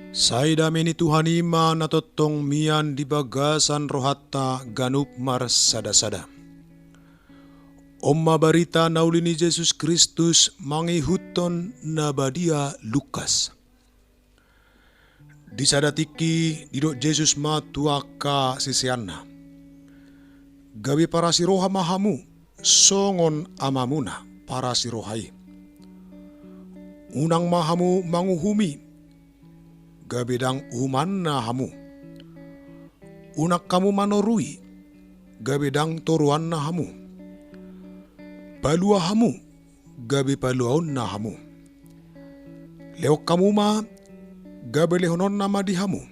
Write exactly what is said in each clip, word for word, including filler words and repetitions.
Sai dame ni Tuhan i ma na tongtong mian di bagasan rohanta ganup marsadasada. On ma barita na uli ni Jesus Kristus mangihuthon na badia Lukas. Di sada tingki didok Jesus ma tu angka siseanna: Gabe parasi roha ma hamu, songon amamuna parasi roha i. Unang ma hamu manguhumi, gabe ndang uhumanna hamu. Unang hamu manorui, gabe ndang toruanna hamu. Palua hamu, gabe paluaonna hamu. Lehon hamu ma, gabe lehononna ma di hamu.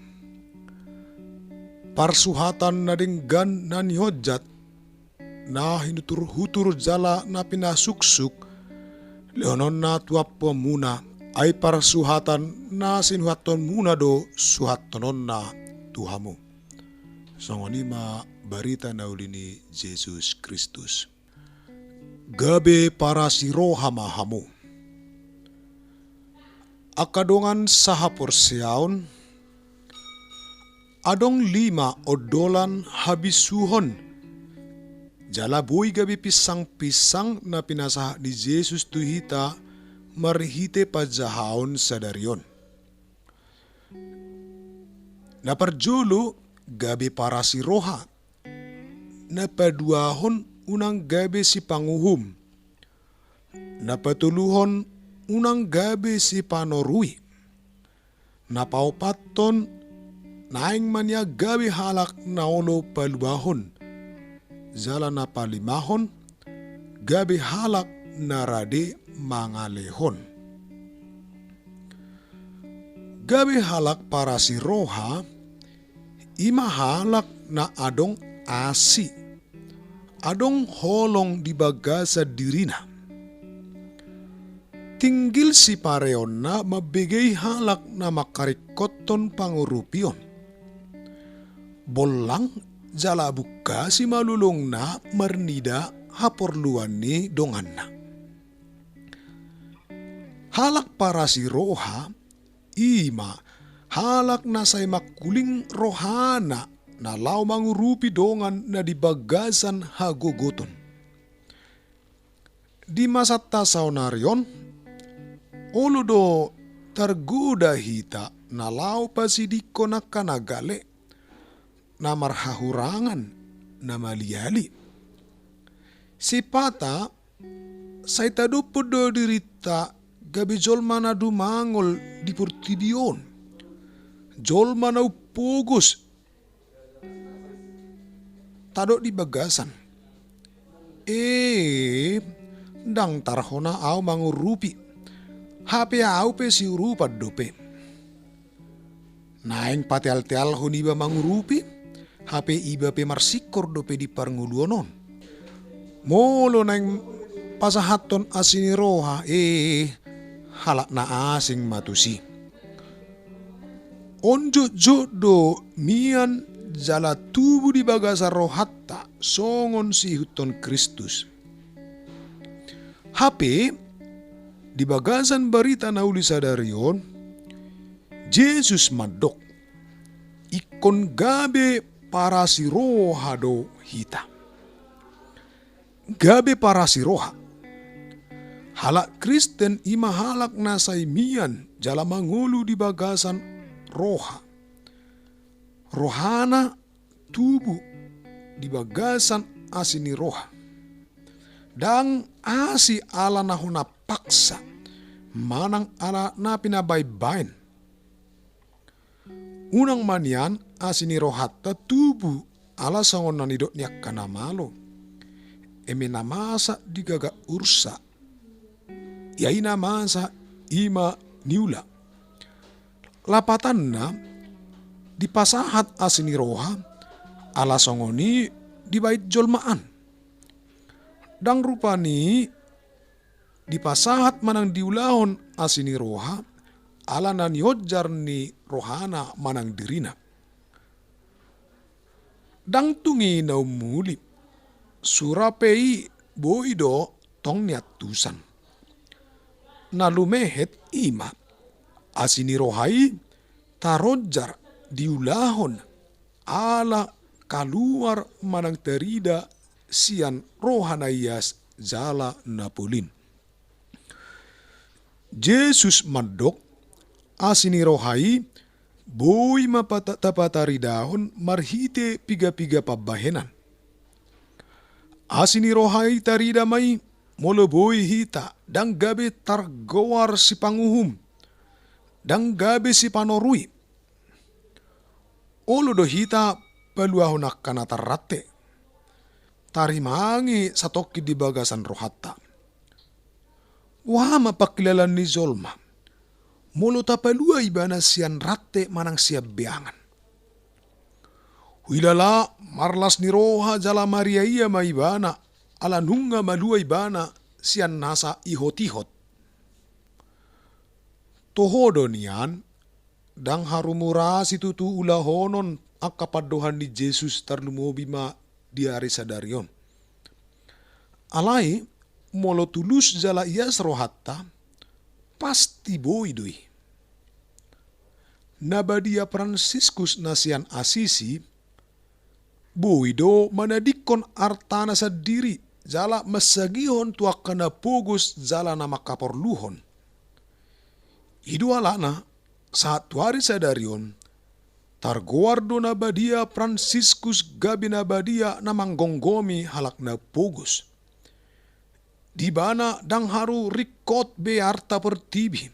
Parsuhatan na denggan na nihonjat, na hinuturhutur jala na pinasuksuk, lehononna tu ampuanmuna, ai parsuhatan na sinuhathonmuna do suhathononna tu hamu. Songon i ma barita na uli ni Jesus Kristus. Gabe parasi roha ma hamu. Angka dongan sahaporseaon, adong lima ondolan habisuhon jala boi gabe pinsangpinsang na pinasahat ni Jesus tu hita marhite panjahaon sadari on. Na parjolo, gabe parasi roha. Na paduahon, unang gabe sipanguhum. Na patoluhon, unang gabe sipanorui. Na paopathon, naeng ma nian gabe halak na olo paluahon. Jala na palimahon, gabe halak na rade mangalehon. Gabe halak parasi roha, i ma halak na adong asi, adong holong di bagasan dirina. Tinggil sipareonna mambegei halak na mangkaringkothon pangurupion. Bollang jala bungka simalolongna marnida haporluan ni donganna. Halak parasi roha, i ma halak na sai mangkuling rohana na laho mangurupi dongan na di bagasan hagogoton. Di masanta saonari on, olo do targoda hita na laho pasidingkon angka na gale, na marhahurangan, na maliali. Sipata sai tadophon do dirinta gabe jolma na dumangol di portibi on, jolma na umpogos. Tadok di bagasan, e, ndang tarhona ahu mangurupi, hape ahu pe siurupan dope. Naeng patealtealhon iba mangurupi, hape iba pe marsingkor dope di parngoluon on. Molo naeng pasahathon asi ni roha, e, halak na asing ma tusi. On jotjot do mian jala tubu di bagasan rohanta songon siihuthon Kristus. Hape, di bagasan barita na uli sadari on, Jesus mandok, ingkon gabe parasi roha do hita. Gabe parasi roha. Halak Kristen i ma halak na sai mian jala mangolu di bagasan roha. Rohana tubu di bagasan asi ni roha. Ndang asi ala na hona paksa, manang ala na pinabaenbaen. Unang ma nian asi ni rohanta tubu ala songon na nidok ni angka na malo. Eme na masa digagak ursa, ia i na masa i ma niula. Lapatanna, dipasahat asi ni roha, ala songon i dibaen jolma an. Ndang rupani dipasahat manang diulahon asi ni roha, ala na nionjar ni rohana manang dirina. Ndang tung i na umuli, sura pe i boi do tong niantusan. Na lumehet i ma, asi ni roha i taronjar diulahon ala kaluar manang tarida sian roha na ias jala na polin. Jesus mandok, asi ni roha i boi ma pata-, tapataridahon marhite piga-piga pambahenan. Asi ni roha i tarida ma i, molo boi hita ndang gabe targoar sipanguhum, ndang gabe sipanorui. Olo do hita paluahon angka na tarrante, tarimangi satongkin di bagasan rohanta. Boha ma pangkilalaan ni jolma, molo tapalua ibana sian rante manang sian beangan? Huilala marlas ni roha jala mariaia ma ibana, ala nunga malua ibana sian nasa ihot-ihot. Toho do nian, ndang harumurasi tutu ulahonon angka pandohan ni Jesus, tarlumobi ma di ari sadari on. Alai, molo tulus jala ias rohanta, pasti boi do i. Na badia Fransiskus na sian Asisi, boi do manadingkon artana sandiri, jala mansagihon tu angka na pogos jala na mangkaporluhon. I do alana, sahat tu ari sadari on, targoar do na badia Fransiskus gabe na badia na manggomgomi halak na pogos. Di ibana ndang haru ringkot be arta portibi,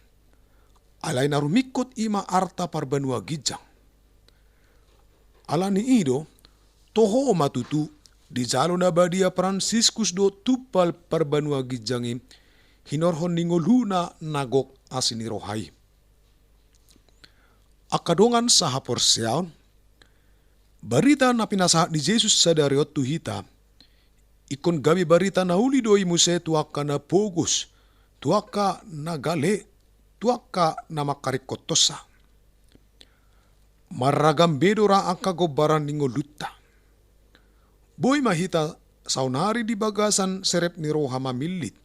alai na rumingkot i ma arta parbanua ginjang. Ala ni i do, toho ma tutu, dijalo na badia Fransiskus do tumpal parbanua ginjang i, hinorhon ni ngoluna na gok asi ni roha i. Angka dongan sahaporseaon, barita na pinasahat ni Jesus sadari on tu hita, ingkon gabe barita na uli do i muse tu angka na pogos, tu angka na gale, tu angka na mangkaringkothonsa. Marragam be do ra angka gombaran ni ngolunta. Boi ma hita saonari di bagasan serep ni roha mamillit.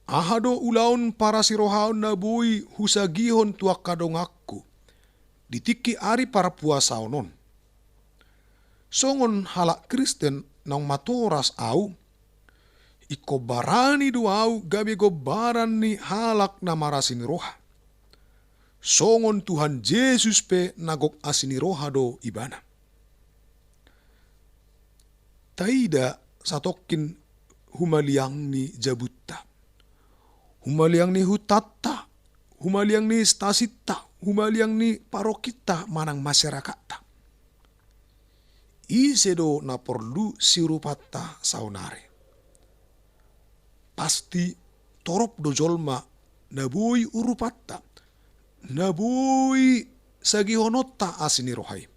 Aha do ulaon parasirohaon na boi husagihon tu angka donganku di tingki ari parpuasaon on? Songon halak Kristen naung matoras au, ingkon barani do au gabe gombaran ni halak na marasi ni roha. Songon Tuhan Jesus pe na gok asi ni roha do ibana. Taida satongkin humaliang ni jabunta, humaliang ni hutanta, humaliang ni stasinta, humaliang ni parokinta manang masyarakatta. Ise do na porlu siurupanta saonari? Pasti torop do jolma na boi urupanta, na boi sagihononta asi ni roha i.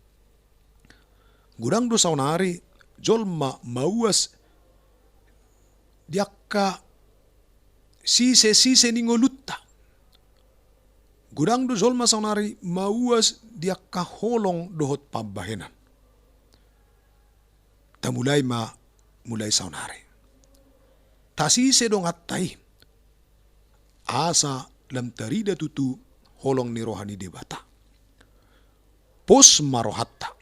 Godang do saonari jolma mauas di angka sise-sise ni ngolunta. Godang do jolma saonari mauas di angka holong dohot pambahenan. Tamulai ma mulai saonari. Tasise donganta i, asa lam tarida tutu holong ni roha ni Debata. Pos ma rohanta.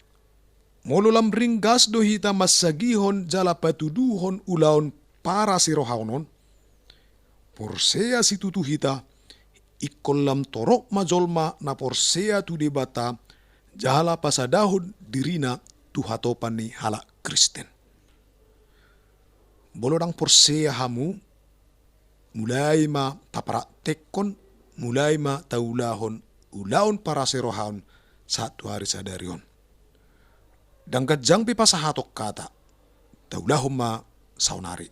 Molo lam ringgas do hita mansagihon jala patuduhon ulaon parasirohaon on, porsea situtu hita, ingkon lam torop ma jolma na porsea tu Debata jala pasadahon dirina tu hatopan ni halak Kristen. Molo ndang porsea hamu, mulai ma tapraktekkon, mulai ma taulahon ulaon parasirohaon sahat tu ari sadari on. Ndang ganjang pe pasahaton hata, taulahon ma saonari.